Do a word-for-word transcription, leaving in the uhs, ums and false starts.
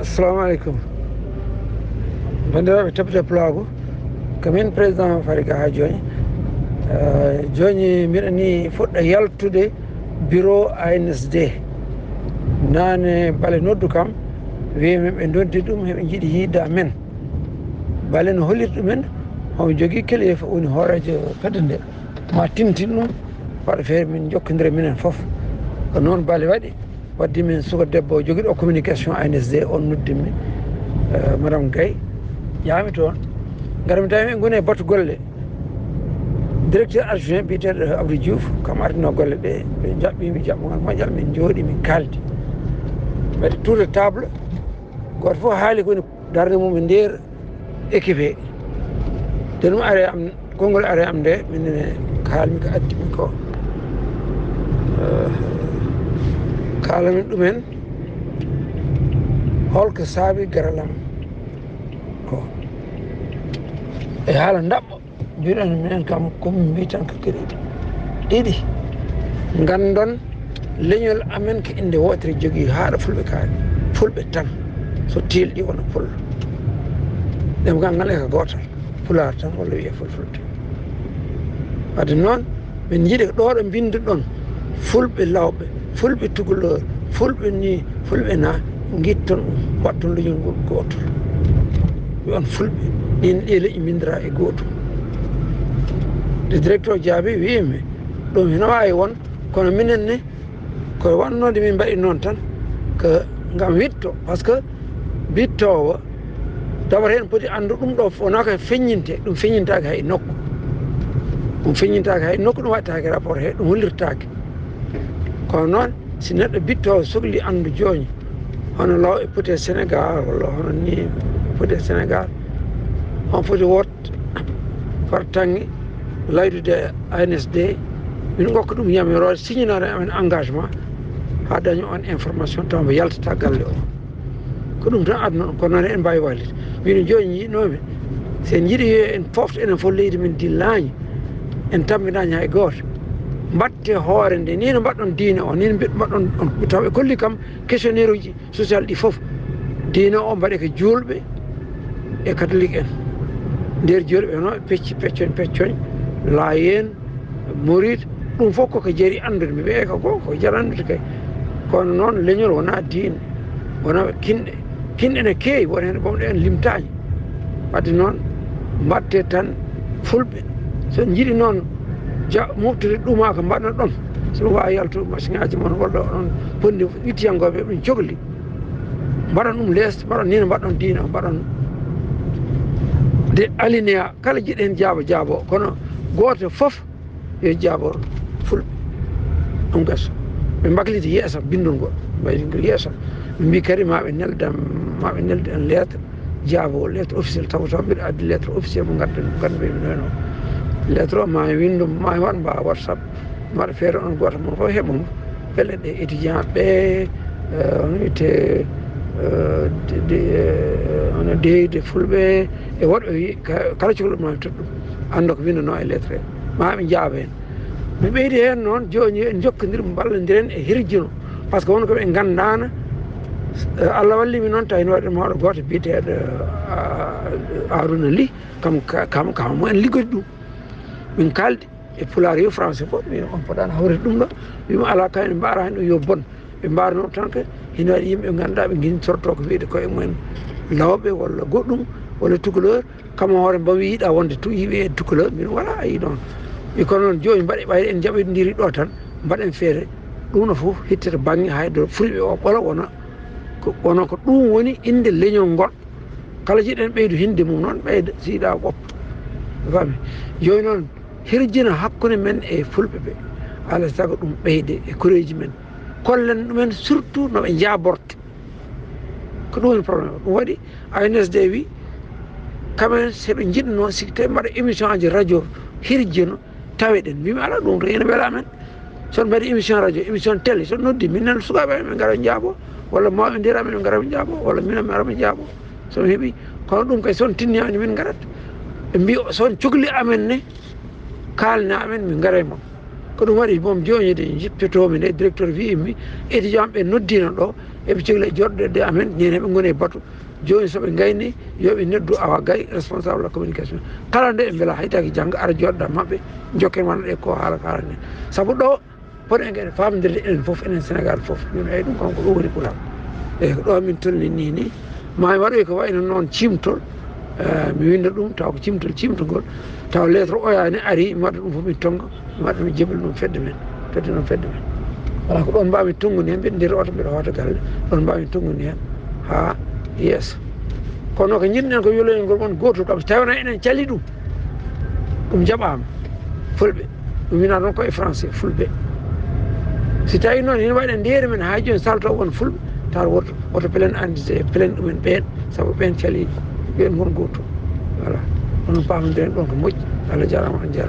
Assalamu aleykum. Banndiraaɓe, tappite pulaagu, ko min président Fariga haa jooni. Eh, jooni mbiɗa ni fuɗɗa yaltude bureau A N S D. Naane Bale noddu kam, wiimi ɓe ndoddi ɗum, heɓe njiɗi yiide amen. Bale no holliri ɗumen, homo jogii keleefa, woni hooreejo fedde nde, ma tintin ɗum, waɗa feere min njokkondira minen fof. Ko noon Bale waɗi, waddi min suka debbo jogiiɗo communication A N S D, on noddimmi, eh, Madame Gaye, ƴaami toon. Ngarmi tawi min ngoni e batu golle. Directeur adjoint biyeteeɗo Abdou Diouf, kam ardino golle ɗe, ɓe njaɓɓimi jaɓɓungal moƴƴal, min njooɗi, min kaaldi. Mbaɗi tour de table, gooto fof haali ko woni darnde mum e nder équipe. Nde ɗum ari am, konngol ari am nde, min ne kaalmi ko addi mi ko. Eh, kaalami ɗumen, holko saabi garalam ko. E haala ndaɓɓo, mbiɗon minen kam, ko min mbiy tan ko geɗe ɗiɗi. Nganndon leñol amen ko innde wootere jogii, haaɗa fulɓe kaari, fulɓe tan. So tiilɗi wona pullo. Ɗemngal ngal e ko gootal, pulaar tan walla wiyee fulfulde. Wadde noon, min njiɗi ɗo ɗo mbinnduɗon, fulɓe lawɓe, fulɓe tugalor, fulɓe ni, fulɓe na, ngitton ɗum, mbaɗton leñol ngol gootol. Wi on fulɓe, ɗin ɗi leƴƴi mbinndira e gootum. Nde directeur jaabi, wiimi, ɗum hino waawi won, kono minen ni, ko wannode min mbaɗi noon tan, ko ngam witto, par ce que wittoowo, d'abord heen poti anndu ɗum ɗo wonaa ko feññinte, ɗum feññintaake hay nokku. Ɗum feññintaake hay nokku, ɗum waɗtaake rapport he, ɗum hollirtaake. Kono noon, si neɗɗo wittoowo sokli anndu jooni, hono law e pote Sénégal, walla hono ni pote Sénégal, on foti woot fartaŋŋe laydude A N S D, min ngokka ɗum yamiroore, signinoore amen engagement, haa daña on information tawa mbo yaltata galle o. Ko ɗum tan aduna ɗum, kono noon en mbaawi wallude. Mino jooni yiɗnoomi, so en njiɗi yo en pofto enen fof leydi men ndi laañi, en tammbinaani hay gooto. Mbaɗte hoore nde, ni no mbaɗɗon diine o, ni no mbaɗ-, mbaɗɗon on, taw ɓe kolli kam questionnaire uji social ɗi fof. Diine o mbaɗe ko juulɓe e katolik en. Nder juulɓe hono pecci, peccoñ, peccoñ, laayeen, murit, ɗum fof koko jari anndude. Mi wiye ko goo, ko jari anndude kay. Kono noon leñol wonaa diine, wonaa kinɗe. Kinɗe ne keewi, won heen ɓomɗe en limtaani. Wadde noon, mbaɗte tan fulɓe. So en njiɗi noon ja-, moftude ɗuma ko mbaɗnoɗon, so ɗum waawi yaltude machine aji mon walla onon ponndi wittiyankooɓe ɗum cokli. Mbaɗon ɗum lees, mbaɗon ni no mbaɗon diine, mbaɗon de alinéa, kala jiɗɗo heen jaabo, jaabo. Kono gooto fof yo jaabo fulɓe. Ɗum gasa. Ɓe mbakliti yeeso binndol ngol. Mbaɗi ngol yeeso. Ɓe mbii kadi ma ɓe neldan, ma ɓe neldan lettre, jaabo lettre officielle, taw taw mbiɗa addi lettre officielle mo ngaddan, ngaddan ɓe noon. Lettre o ma winndu, ma waɗ mba WhatsApp, mbaɗa feere on gooto mon fof heɓa mo. Pelle ɗe étudiant ɓe, eh, hono wiyetee, eh, de, de, eh, hono deyde fulɓe e woɗɓe wi-, ka-, kala cukalel ma toɗɗum, annda ko winndanoo e lettre he. Ma ɓe njaaba heen. Mi ɓeydi heen noon, jooni en njokkondir, mballondiren e hirjino. Par ce que won ko ɓe nganndaana, eh, Allah walli mi noon, tawi no waɗi mawɗo gooto biyeteeɗo, ah, Haruna Ly, kam, ka-, kam, kam mo en liggodi ɗum. Min kaaldi e pulaar yo français fof, mi on poɗaano hawrede ɗum ɗo. Wima alaa kam en mbaara heen ɗum yo bon. Ɓe mbaarnoo tan ko hino waɗi yimɓe ɓe ngannduɗaa ɓe ngintortoo ko wiyde koye mumen lawɓe walla goɗɗum walla tukuleur. Kam hoore mbo mi yiɗa wonde tu yiɓe e tukuleur, min wala a yi ɗon. Mi kono noon jooni mbaɗe ɓayde en jaɓodiri ɗo tan, mbaɗen feere. Ɗum no fof hittata bannge hay doro fulɓe o ɓolo wona ko, wona ko ɗum woni innde leñol ngol. Kala jiɗen ɓeydu hinde mum noon, ɓeyda siɗa woppa. Fami? Jooni noon, hirjina hakkunde men e fulɓe ɓe. Alaa sago ɗum ɓeyde e koreeji men. Kollen ɗumen surtout no ɓe njaaborte. Ko ɗum woni problème o. Ɗum waɗi A N S D wi, kamen so ɓe njiɗno, si tawi mbaɗa émission aji radio, hirjino, taweɗen. Mbimi, "Alaa, ɗum to ene wela amen." So on mbaɗi émission radio, émission télé, so noddi, min nan sukaaɓe amen, ɓe ngara ɓe njaabo, walla mawɓe nder amen, ɓe ngara ɓe njaabo, walla minen mi ara mi njaabo. So mi heɓi, kono ɗum kay, so on tinni amen, min ngarat. Ɓe mbi, so on cokli amen ne, kaalna amen, min ngara e mon. Ko ɗum waɗi, bon, jooni de njippitoomi nde, directeur wi'imi étudiant ɓe noddiino ɗo, eɓe cogli e joɗɗo de amen, ñande ɓe ngoni e batu. Jooni so ɓe ngayni, yo ɓe noddu Awa Gaye, responsable la communication. Kala nde ɓe mbela hay taki jannga, ara joɗɗa maɓɓe, jokken wonande ko haala, haala nde. Sabu ɗo, poɗen kadi faamondirde enen fof, enen Sénégal fof. Min eyi ɗum, kanko ɗo woni Pulaar. Eyi, ko ɗo min tolni ni, ni. Ma mi waɗoy ko wayno noon cimtol, eh, mi winda ɗum, taw ko cimtol, cimtol ngol. Taw lettre oya ne ari, mi waɗa ɗum fof, mi tonga, mi waɗa, mi jebal ɗum fedde men, fedde noon fedde men. Voilà, ko ɗon mbawmi tongude heen, mbiɗa nder oto, mbiɗa hoota galle, ɗon mbawmi tongude heen haa yeeso. Kono ko njiɗ-ɗen ko yoloyngol on gooto kam, so tawno eɗen cali ɗum, ɗum jaɓaama. Fulɓe, ɗum wina ɗon ko e français, fulɓe. Si tawi noon ene waɗa ndeeri men haa jooni, salto won fulɓe, tawa woto, woto pelen anndide, pelen ɗumen ɓeen, sabu ɓeen cali, ɓeen ngon gooto. Voilà. Onon paamondiren ɗon ko moƴƴi. Allah jaaraama, on jaaraama.